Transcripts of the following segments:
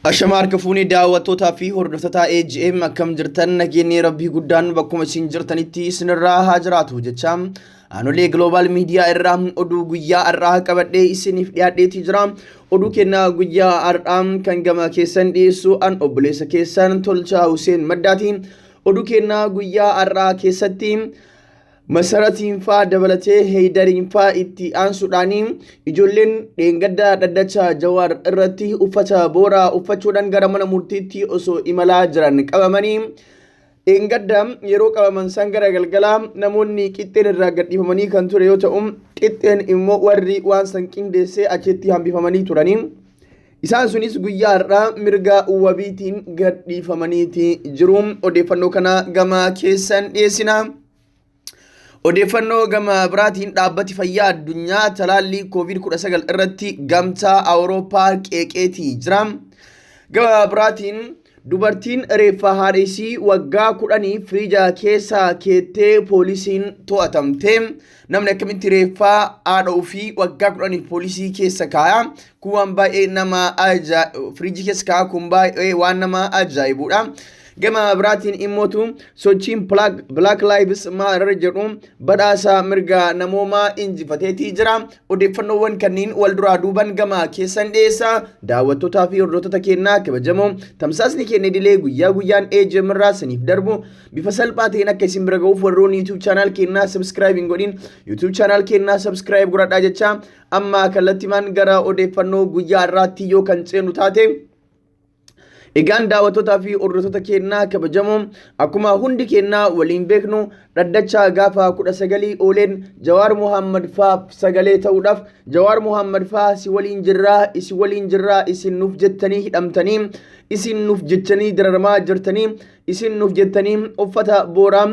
Ashama harka fuunee daawwattootaa fi hordoftoota AGM, akkam jirtan? Nageenyi rabbii guddaan bakkuma isin jirtanitti isinirraa haa jiraatu jecha, Aanolee Global Media irraa oduu guyyaa har'aa qabadhee isiniif dhiyaadheetii jira. Oduu kennaa guyyaa har'aa kan gama keessan dhiyeessu an obboleessa keessan Tolchaa Huseen Maddaati. Oduu kennaa guyyaa har'aa keessatti Masaratiinfaa dabalatee Heydariinfaa itti aansuudhaan ijoolleen dheengadda dhaddacha Jawaar irratti uffata booraa uffachuudhaan gara mana murtiitti osoo imalaa jiran qabamanii, dheengadda yeroo qabaman san gara galgalaa namoonni qixxeen irraa gadhiifamanii kan ture yoo ta'u, qixxeen immoo warri waan san qindeessee achitti hambifamanii turanii. Isaan sunis guyyaa har'aa mirga wabiitiin gadhiifamaniiti jiru. Odeeffannoo kana gama keessan dhiyeessina. Odeeffannoo gama biraatiin, dhaabbati fayyaa addunyaa talaallii COVID-19 irratti Gamtaa Awurooppaa qeeqeetii jira. Gama biraatiin, dubartiin reeffa haadha isii waggaa 10 firiija keessa keettee poolisiin to'atamte. Namni akkamitti reeffa haadha ofii waggaa 10 poolisii keessa kaaya? Kun waan baay'ee nama firiijii keessa kaaya, kun baay'ee waan nama ajaa'ibudha. Gama biraatiin immootu sochiin Black Lives Matter jedhu badhaasa mirga namoomaa injifateetii jira. Odeeffannoowwan kanneen wal duraa duuban gama keessan dhiyeessa. Daawwattootaa fi hordoftoota keenyaa kabajamoo, tamsaasni keenya idilee guyyaa guyyaan AGM irraa isiniif darbu bifa salphaa ta'een akka isin bira ga'uuf, warroonni YouTube channel keenyaa subscribe hin godhin YouTube channel keenyaa subscribe godhadhaa jecha, amma kallattimaan gara odeeffannoo guyyaa irraatti yoo kan ceenu taate, egaan daawwattootaa fi hordoftoota keenyaa kabajamoo, akkuma hundi keenyaa waliin beeknu, dhaddacha gaafa 19 ooleen Jawaar Muhammad faa sagalee ta'uudhaaf, Jawaar Muhammad faa si waliin jirraa, isin waliin jirraa, isin nuuf jettanii hidhamtanii, isin nuuf jechanii dararamaa jirtanii, isin nuuf jettanii uffata booraa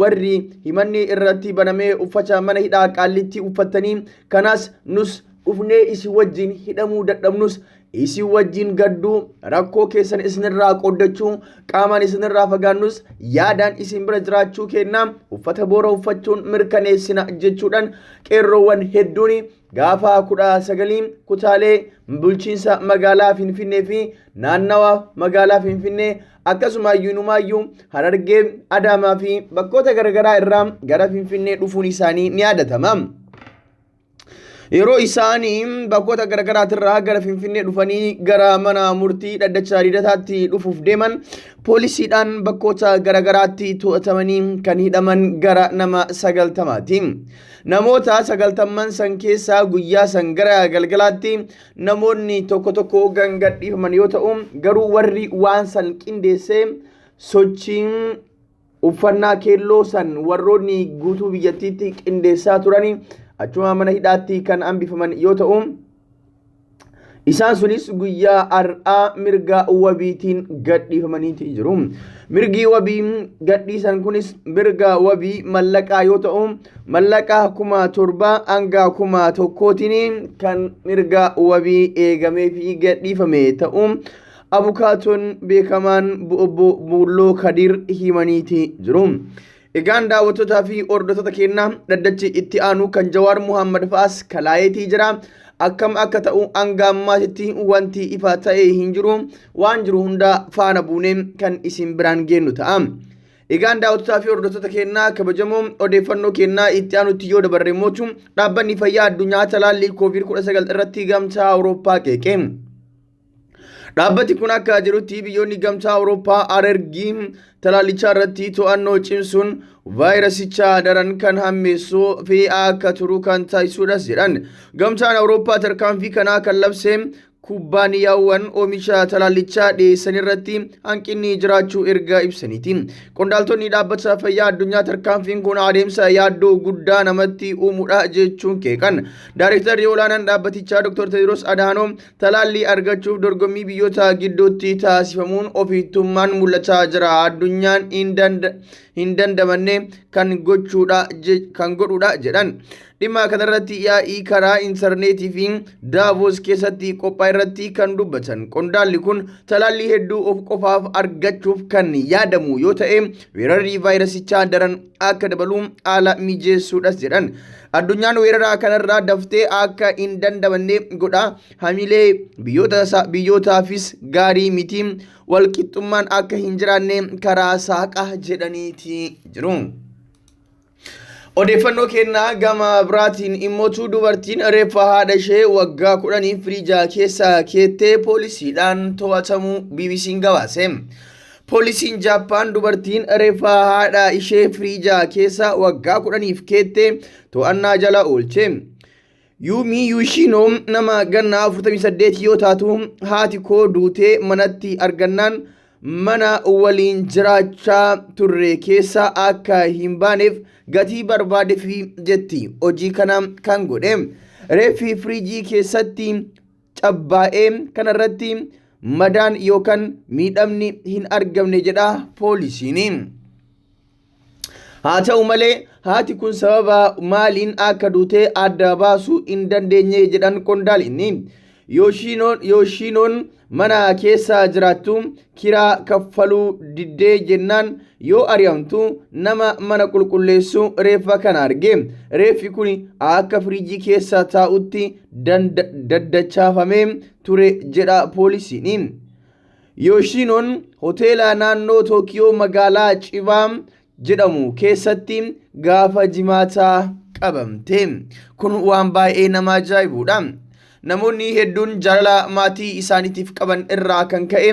warri himanni irratti banamee uffata mana hidhaa Qaallitti uffattanii, kanaas nus dhufnee isin wajjin hidhamuu dadhabnus isin wajjin gadduu, rakkoo keessan isinirraa qooddachuu, qaamaan isinirraa fagaannus yaadaan isin bira jiraachuu kennaa uffata boora uffachuun mirkaneessina jechuudhaan, qeerroowwan hedduun gaafa 19 kutaalee bulchiinsa magaalaa Finfinnee fi naannawa magaalaa Finfinnee, akkasuma iyyuunumaayyuu Harargee, Adaamaa fi bakkoota garaagaraa irraa gara Finfinnee dhufuun isaanii ni yaadatama. Yeroo isaanii bakkoota garaagaraatirraa gara Finfinnee dhufanii gara mana murtii dhaddacha Lidataatti dhufuuf deeman, poolisiidhaan bakkoota garaagaraatti to'atamanii kan hidhaman gara nama 90ti. Namoota 90n san keessaa guyyaa san gara galgalaatti namoonni tokko tokko kan gadhiifaman yoo ta'u, garuu warri waan san qindeessee sochiin uffannaa keelloo san warroonni guutuu biyyattiitti qindeessaa turani achuma mana hidhaatti kan hambifaman yoo ta'u, isaan sunis guyyaa har'aa mirga wabiitiin gadhiifamaniiti jiru. Mirgi wabii gadhiisan kunis mirga wabii mallaqaa yoo ta'u, mallaqa 7,000 hanga 1,000tiin kan mirga wabii eegamee fi gadhiifame ta'u abukaatoon beekamaan obbo Buulloo Kadiir himaniiti jiru. Egaan daawwattootaa fi hordoftoota keenyaa, dhaddachi itti aanu kan Jawaar Muhammad fa'as kalaayeetii jira. Akkam akka ta'u hanga ammaatitti wanti ifa ta'e hin jiru. Waan jiru hunda faana buunee kan isin biraan geennu ta'a. Egaan daawwattootaa fi hordoftoota keenyaa kabajamoo, odeeffannoo keenyaa itti aanutti yoo dabarre mootu, dhaabbanni fayyaa addunyaa talaallii COVID-19 irratti Gamtaa Awurooppaa qeeqe. Dhaabbati kun akka jedhutti, biyyoonni Gamtaa Awurooppaa arergii talaallichaa irratti to'annoo cimsuun vaayirasicha daran kan hammeessuu fi akka turu kan taasisuudhas jedhan. Gamtaan Awurooppaa tarkaanfii kanaa kan labse kubbaaniyaawwan oomisha talaallichaa dhiyeessan irratti hanqinni jiraachuu erga ibsaniiti. Qondaaltonni dhaabbata fayyaa addunyaa tarkaanfiin kun adeemsa yaaddoo guddaa namatti uumuudha jechuun qeeqan. Daarektarri olaanaan dhaabbatichaa Dr. Tediroos Adhaanoom talaallii argachuuf dorgommii biyyoota gidduutti taasifamuun ofittummaan mul'achaa jira. Addunyaan hin hin dandamanne kan gochuudha kan godhuudha jedhan. Dhimma kanarratti yaa'ii karaa intarneetii fi Daavoos keessatti qophaa'e irratti kan dubbatan qondaalli kun, talaallii hedduu of qofaaf argachuuf kan yaadamu yoo ta'e, weerarri vaayirasichaa daran akka dabalu haala mijeessuudhas jedhan. Addunyaan weerara kanarraa daftee akka hin dandamanne godha. Hamilee biyyootaafis gaarii miti. Walqixxummaan akka hin jiraanne karaa saaqa jedhaniiti jiru. Odeeffannoo kennaa gama biraatiin immootu, dubartiin reeffa haadha ishee waggaa 10 firiijaa keessa keettee poolisiidhaan to'atamuu BBC'n gabaase. Poolisiin Jaappaan dubartiin reeffa haadha ishee firiijaa keessa waggaa 10f keettee to'annaa jala oolche. Yuumii Yuushiinoo nama ganna 48 yoo taatu, haati koo duutee manatti argannaan mana waliin jiraachaa turre keessa akka hin baaneef gatii barbaadefi jetti hojii kana kan godhe. Reeffi firiijii keessatti cabbaa'ee kanarratti madaan yookaan miidhamni hin argamne jedha poolisiin. Haa ta'u malee, haati kun sababa maaliin akka duute adda baasuu hin dandeenye jedhan qondaalinni. Yooshiinoon mana keessa jiraattu kiraa kaffaluu diddee jennaan yoo ari'amtu nama mana qulqulleessu reeffa kana arge. Reeffi kun akka firiijii keessa taa'utti daddachaafamee ture jedha poolisiin. Yooshiinoon hoteela naannoo Tookiyoo magaalaa Cibaa jedhamu keessatti gaafa Jimaataa qabamte. Kun waan baay'ee nama ajaa'ibudha. Namoonni hedduun jaalala maatii isaaniitiif qaban irraa kan ka'e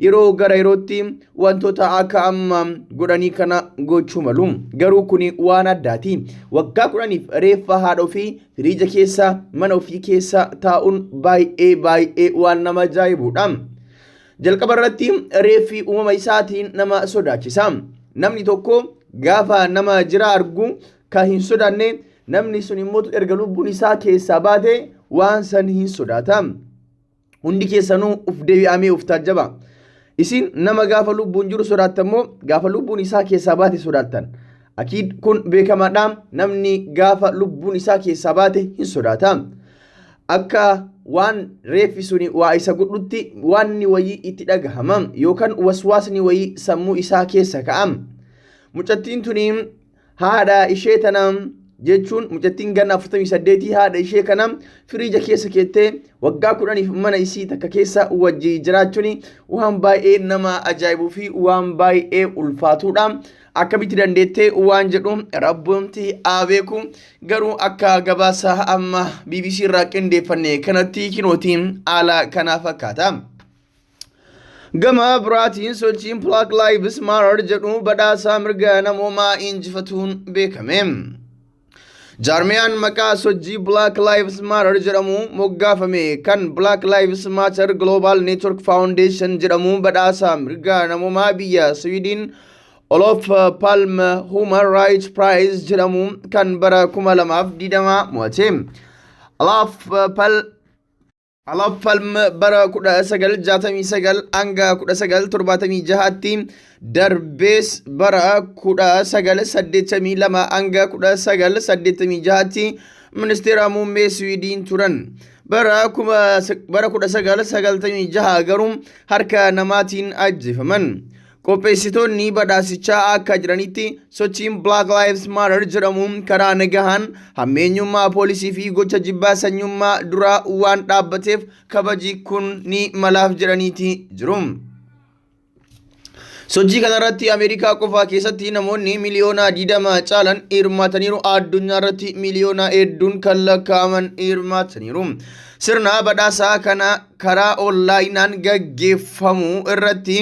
yeroo gara yerootti wantoota akka amma godhanii kana gochuu malu. Garuu kuni waan addaati. Waggaa 10f reeffa haadha ofii firiija keessa mana ofii keessa taa'uun baay'ee baay'ee waan nama ajaa'ibudha. Jalqaba irratti reeffi uumama isaatiin nama sodaachisa. Namni tokko gaafa nama jira argu kan hin sodaanne, namni sun immoo erga lubbuun isaa keessaa baate waan san hin sodaata. Hundi keessanuu uf deebi'amee uf taajjaba. Isin nama gaafa lubbuun jiru sodaattan moo gaafa lubbuun isaa keessaa baate sodaattan? Akiid kun beekamaadha. Namni gaafa lubbuun isaa keessaa baate hin sodaata. Akka waan reeffi suni waa isa godhutti waanni wayii itti dhagahama yookaan waswaasni wayii sammuu isaa keessa ka'a. Mucattiin tuni haadha ishee tana jechuun, mucattiin ganna 48 haadha ishee kana firiija keessa keettee waggaa 10f mana isii takka keessa wajji jiraachuun waan baay'ee nama ajaa'ibuu fi waan baay'ee ulfaatudha. Akkamitti dandeettee waan jedhu rabbumti haa beeku. Garuu akka gabaasa amma BBC irraa qindeeffanne kanatti kinootiin haala kanaa fakkaata. Gama biraatiin sochiin Black Lives Matter jedhu badhaasa mirga namoomaa injifatuun beekame. Jaarmiyaan maqaa sochii Black Lives Matter jedhamu moggaafame kan Black Lives Matter Global Network Foundation jedhamu badhaasa mirga namoomaa biyya Sweden Olof Palme Human Rights Prize jedhamu kan bara 2020 mo'ate. Olof Palme bara 1969 hanga 1976tti, darbees bara 1982 hanga 1986tti ministeera muummee Swiidin turan. Bara 1996 garuu harka namaatiin ajjeefaman. Qopheessitoonni badhaasichaa akka jiranitti, sochiin Black Lives Matter jedhamu karaa nagahaan hammeenyummaa poolisii fi gocha jibbaa sanyummaa dura waan dhaabbateef kabaji kun ni malaaf jedhaniiti jiru. Sochii kanarratti Ameerikaa qofa keessatti namoonni miliyoona 20 caalan hirmaataniiru. Addunyaa irratti miliyoona hedduun kan lakkaa'aman hirmaataniiru. Sirna badhaasaa kana karaa onlaayinaan gaggeeffamu irratti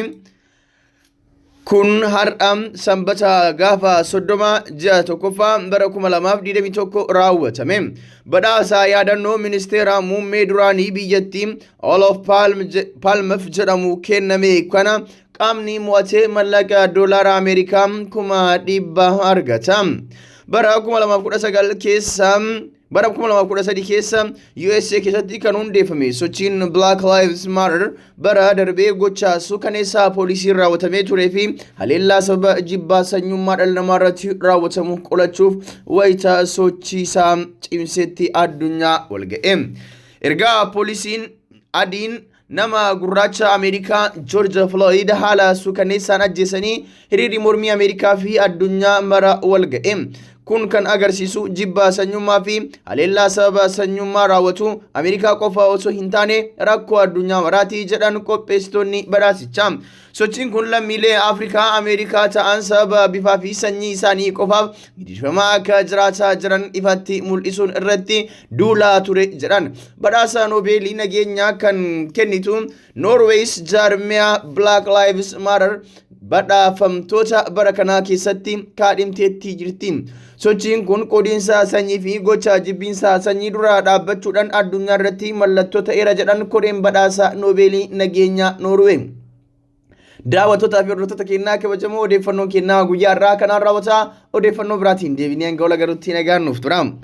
kun har'a Sanbata gaafa 30 ji'a tokkoffaa bara 2021 raawwatame. Badhaasa yaadannoo ministeera muummee duraanii biyyattii Olof Palmef jedhamu kenname kana qaamni mo'atee mallaqa doolaara Ameerikaa 100,000 argata. Bara 2019 keessa Bara 2013 keessa USA keessatti kan hundeeffame sochiin Black Lives Matter bara darbee gocha suukaneessaa poolisiin raawwatamee turee fi haleellaa sababa jibbaa sanyummaa dhala namaa irratti raawwatamu qolachuuf wayita sochii isaa cimsetti addunyaa walga'e. Ergaa poolisiin adiin nama gurraacha Ameerikaa George Floyd haala suukaneessaan ajjeesanii hiriirri mormii Ameerikaa fi addunyaa mara walga'e. Kun kan agarsiisu jibba sanyummaa fi haleellaa sababa sanyummaa raawwatu Ameerikaa qofa osoo hin taane rakkoo addunyaa maraati jedhan qopheessitoonni badhaasichaa. Sochiin kun lammiilee Afrikaa Ameerikaa ta'an sababa bifaa fi sanyii isaanii qofaaf gidirfamaa akka jiraataa jiran ifatti mul'isuun irratti duulaa ture jedhan. Badhaasa Noobeelii nageenyaa kan kennitu Noorweeyis jaarmiyaa Black Lives Matter badhaafamtoota bara kanaa keessatti kaadhimteetti jirti. Sochiin kun qoodiinsa sanyii fi gocha jibbiinsa sanyii dura dhaabbachuudhaan addunyaa irratti mallattoo ta'eera jedhan koreen badhaasa Noobeelii nageenyaa Noorweey. Daawwattootaa fi hordoftoota keenyaa kabajamoo, odeeffannoon keenyaa guyyaa irraa kanaan raawwata. Odeeffannoo biraatiin deebinee hanga wal agarruutti nagaan nuuf tura.